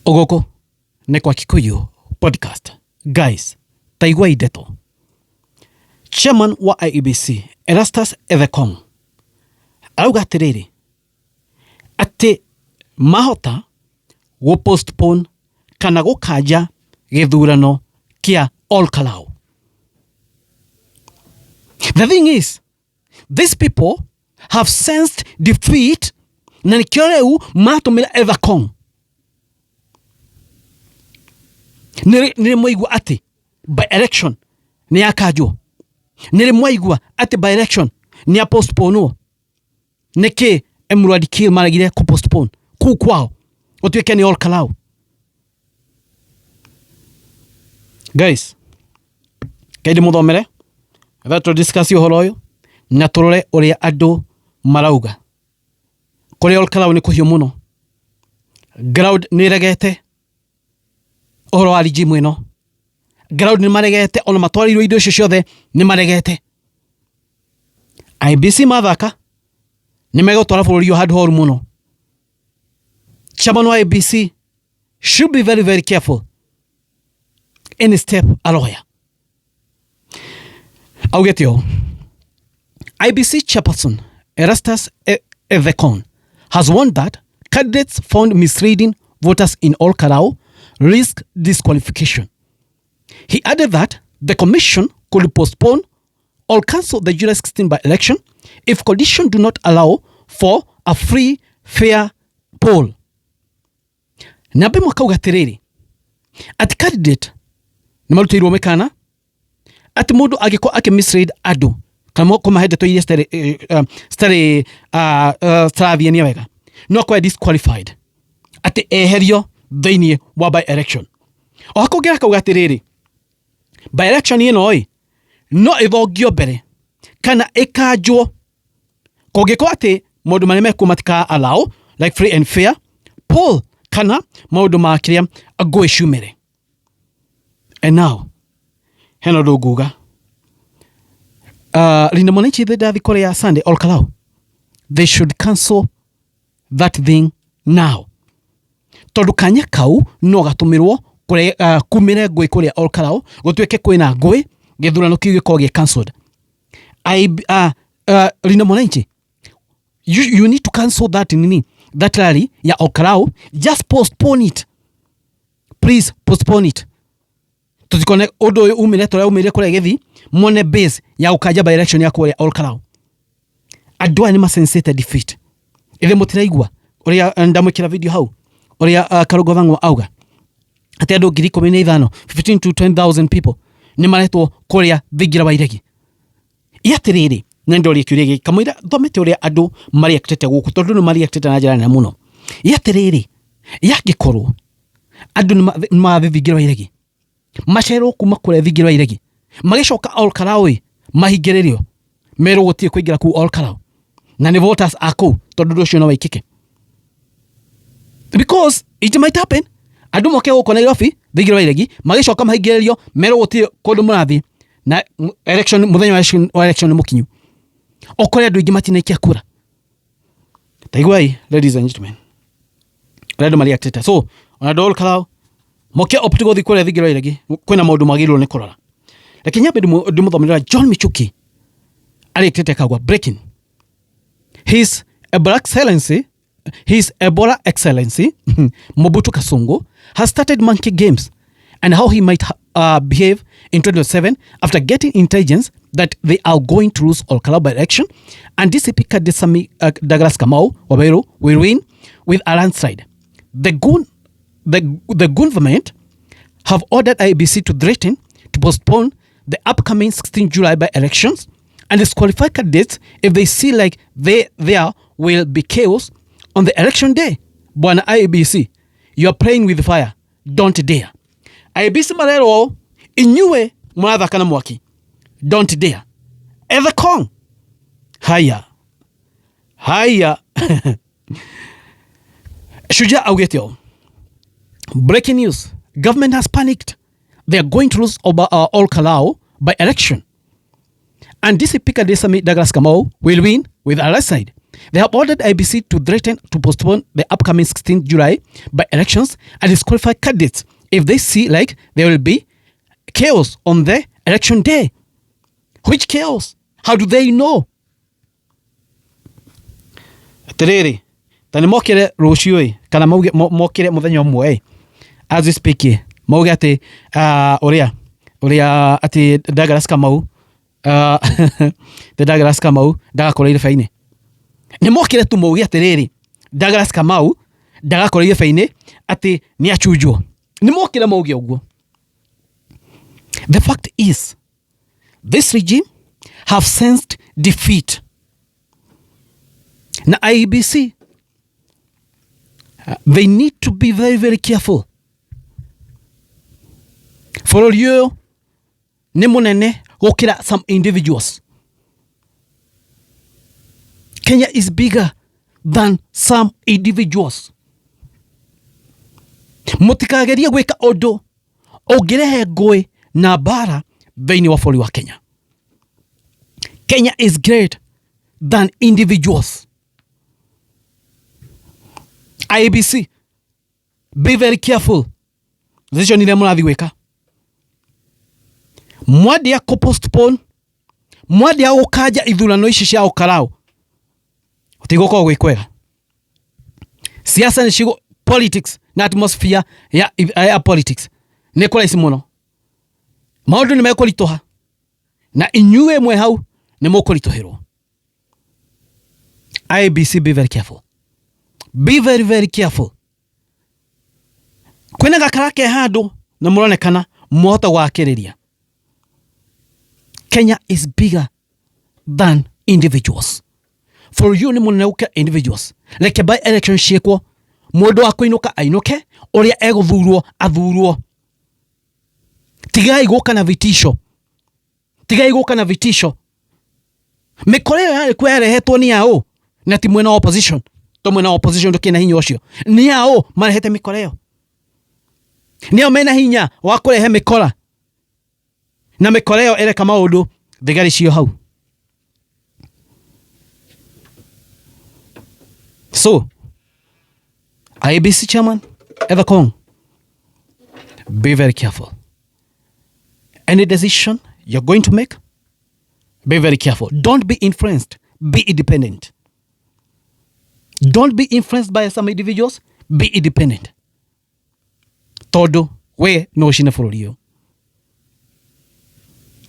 Gũkũ nĩ kwa Kikuyu Podcast. Guys, taiguai ndeto. Chairman wa IEBC Erastus Ethekong arauga atĩrĩrĩ, atĩ mahota gũ postpone kana gũkanja gĩthurano kĩa Ol Kalou. The thing is, these people have sensed defeat na nĩkĩo rĩu maratũmĩra Ethacon. Nĩ mwaigua atĩ by election nĩ yakanjwo, nĩ mwaigua atĩ by election nĩ ya postponewo. Nĩkĩ Emurua Dikirr maregire kũ postpone kũu kwao gũtuĩke nĩ Ol Kalou? Guys, kaĩ ndĩmũthomere tha tũ discuss ũhoro ũyũ na tũrore ũrĩa andũ marauga. Kũrĩa Ol Kalou nĩ kũhiũ mũno, ground nĩ ĩregete ũhoro wa regime ĩno, ground nĩ maregete ona matwarĩirwo indo icio ciothe nĩ maregete. IEBC mathaka nĩ megũtwara bũrũri ũyũ handũ horu mũno. Chairman wa IEBC should be very very careful any step aroya. Augĩte ũũ, IEBC chairperson Erastus Ethekon has warned that candidates found misleading voters in Ol Kalou risk disqualification. He added that the commission could postpone or cancel the July 16 by-election if conditions do not allow for a free, fair poll. Namba ĩmwe akauga atĩrĩrĩ, atĩ candidate nĩ marutĩirwo mĩkana atĩ mũndũ angĩkorwo akĩ mislead andũ kana kũmahe ndeto iria citarĩ citarĩ citarathiania wega no akorwo disqualified, atĩ eherio thĩinĩ wa by election. O hakũngĩra akauga atĩrĩrĩ, by election ĩno ĩ no ĩthongio mbere kana ĩkanjwo kũngĩkorwo atĩ maũndũ marĩa mekuo matika allow like free and fair poll kana maũndũ ma kĩrĩa ngũĩ ciumĩre. And now hena ũndũ nguga, Linda Mwananchi ndathi kũrĩa Sunday Ol Kalou, they should cancel that thing now, tondũ kanya kau no gatũmĩrwo kumĩre ngũĩ kũrĩa Ol Kalou, gũtuĩke kwĩna ngũĩ, gĩthurano kĩu gĩkorwo gĩ cancelled. Linda Mwananchi, you need to cancel that nini, that rally ya Ol Kalou. Just postpone it, please postpone it, tutikone ũndũ ũyũ umĩre tũrĩa umĩre kũrĩa gĩthi mone base ya gũkanja by election ya kũrĩa Ol Kalou. Andũ aya nĩ masensete defeat. Ithe mũtiraigua ũrĩa ndamwĩkĩra video hau ũrĩa Karũngo Thang'wa auga atĩ andũ 15,000, 15 to 20,000 people nĩ maretwo kũrĩa thingira wa iregi. Ĩ atĩrĩrĩ, na ndoria kĩũria gĩkĩ kamũira thomete ũrĩa andũ mareactĩte gũkũ, tondũ nĩ mareactĩte na njĩra nene mũno. Ĩ atĩrĩrĩ, yangĩkorwo andũ nĩ magathiĩ thingira wa iregi, macerwo kuma kũrĩa thingira wa iregi magĩcoka Ol Kalou ĩ mahingĩrĩrio merwo gũtirĩ kũingĩra kũu Ol Kalou na nĩ voters a kũu, tondũ ũndũ ũcio no wĩkĩke because it might happen, andũ moke gũkũ Nairobi thingira wa iregi magĩcoka mahingĩrĩrio merwo gũtirĩ kũndũ mũrathiĩ na election, mũthenya wa election nĩ mũkinyu, ũkore andũ aingĩ matinaikia kura. Taiguai, ladies and gentlemen, ũrĩa andũ mareactĩte. So ona andũ a Ol Kalou moke opt gũthiĩ kũrĩa thingira wa iregi, kwĩna maũndũ magĩrĩirwo nĩ kũrora. Reke nyambe ndĩmũthomere John Michuki arĩkĩte kagwa breaking: His Ebola Excellency Mobutu Kasungu has started monkey games and how he might behave in 2027 after getting intelligence that they are going to lose Ol Kalou by election and DCP candidate Sami Douglas Kamau Waweru will win with a landslide. The government have ordered IEBC to threaten to postpone the upcoming 16 July by elections and disqualify candidates if they see like there will be chaos on the election day. Bwana IEBC, you are playing with fire. Don't dare. IEBC marerwo inyuĩ mũrathaka na mwaki. Don't dare. Ethekong. Haya. Haya. Shujaa augĩte ũũ. Breaking news. Government has panicked. They are going to lose Ol Kalou by election. And DCP candidate Douglas Kamau will win with a landslide. They have ordered IEBC to threaten to postpone the upcoming 16th July by elections and disqualify candidates if they see like there will be chaos on the election day. Which chaos? How do they know? Atiriri, ta nĩ mokire rũciũ ĩ kana mauge mokire mũthenya ũmwe ĩ as we speak ĩ mauge atĩ ũrĩa ũrĩa atĩ Douglas Kamau Douglas Kamau ndagakorwo irebe-inĩ. Nĩ mokire tu mauge atĩrĩrĩ Douglas Kamau ndagakorwo irebe-inĩ atĩ nĩ achunjwo. Nĩ mokire mauge ũguo. The fact is this regime have sensed defeat na IEBC they need to be very very careful. Bũrũri ũyũ nĩ mũnene gũkĩra some individuals. Kenya is bigger than some individuals. Mũtikagerie gwĩka ũndũ ũngĩrehe ngũĩ na mbara thĩinĩ wa bũrũri wa Kenya. Kenya is great than individuals. IEBC, be very careful. Decision iria mũrathiĩ gwĩka. Mwandia kũ postpone, mwandia gũkanja ithurano ici cia ũkarau, gũtigũkorwo gwĩ kwega. Siasa nĩ cigo politics na atmosphere ya politics nĩ kũraici mũno. Maũndũ nĩ mekũritũha na inyuĩ mwe hau nĩ mũkũritũhĩrwo. IEBC, be very careful. Be very very careful. Kwĩna gakara ke handũ na mũronekana mwahota gwakĩrĩria. Kenya is bigger than individuals. For you nĩ mũnene gũkĩra individuals. Reke by election ciĩkwo, mũndũ wa kũinũka ainũke, ũrĩa egũthurwo athurwo. Tigai gũka na vitisho. Tigai gũka na vitisho. Mĩkora ĩyo yarĩ kuo yarehetwo nĩ aũ na ti mwena wa opposition. To mwena wa opposition ndũkĩrĩ na hinya ũcio. Nĩ aũ marehete mĩkora ĩyo? Nĩ ao mena hinya wa kũrehe mĩkora? Na mĩkora ĩyo ĩreka maũndũ thigari cio hau. So, IEBC chairman Ethekon, be very careful. Any decision you're going to make, be very careful. Don't be influenced. Be independent. Don't be influenced by some individuals. Be independent. Tondũ we no ũcine bũrũri ũyũ.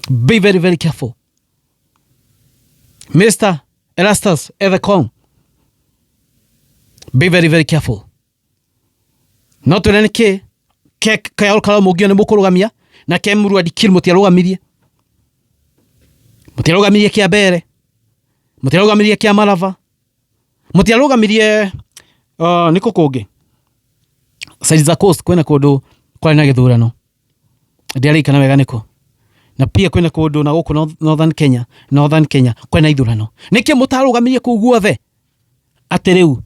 Be very very careful. Mr. Erastus Ethekon, be very very careful. No twĩre nĩkĩ ke ke mũngĩo nĩ mũkũrũgamia na ke Murua Dikir mũtiarũgamirie. Mũtiarũgamirie kĩa mbere, mũtiarũgamirie kĩa Malava, mũtiarũgamirie nĩkũ kũngĩ side za coast kwĩna kũndũ kwarĩ na gĩthurano ndiaririkana wega nĩkũ, na pia kwĩna kũndũ na gũkũ Northern Kenya, Northern Kenya kwĩna ithurano. Nĩkĩ mũtarũgamirie kũu guothe atĩ rĩu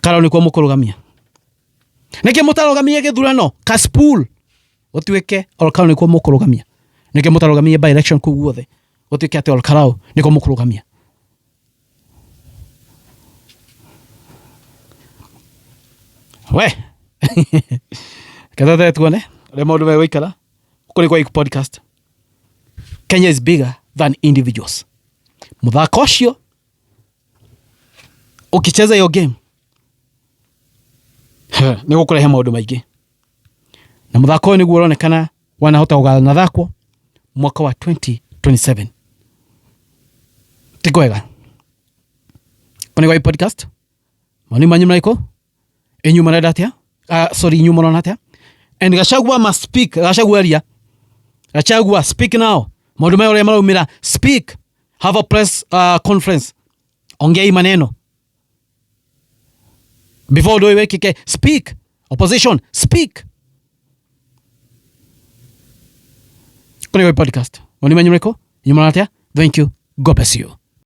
Karau nĩkuo mũkũrũgamia? Nĩkĩ mũtarũgamirie gĩthurano Kasipul gũtuĩke Ol Kalou nĩkuo mũkũrũgamia? Nĩkĩ mũtarũgamirie by election kũu guothe gũtuĩke atĩ Ol Kalou nĩkuo mũkũrũgamia? We ketete tuone ũrĩa maũndũ megũikara. Gũkũ nĩ kwa Iku Podcast. Kenya is bigger than individuals. Mũthako ũcio ũkĩcheza hiyo game nĩ gũkũrehe maũndũ maingĩ, na mũthako ũyũ nĩguo ũronekana wanahota gũganathakwo mwaka wa 2027. Ti kwega. Kũ nĩ kwa Iku Podcast. Maoni manyu marĩkũ? Inyuĩ marenda atĩa? Sorry, inyuĩ mũrona atĩa? And Gachagua must speak. Gachagua aria. Gachagua speak now. Maũndũ maya ũrĩa maraumĩra, speak. Have a press conference. Ongea maneno. Before ũndũ ũyũ wĩkĩke, speak. Opposition, speak. Kũ nĩ kwa Podcast. Maoni manyu marĩkũ? Inyuĩ mũrona atĩa? Thank you. God bless you.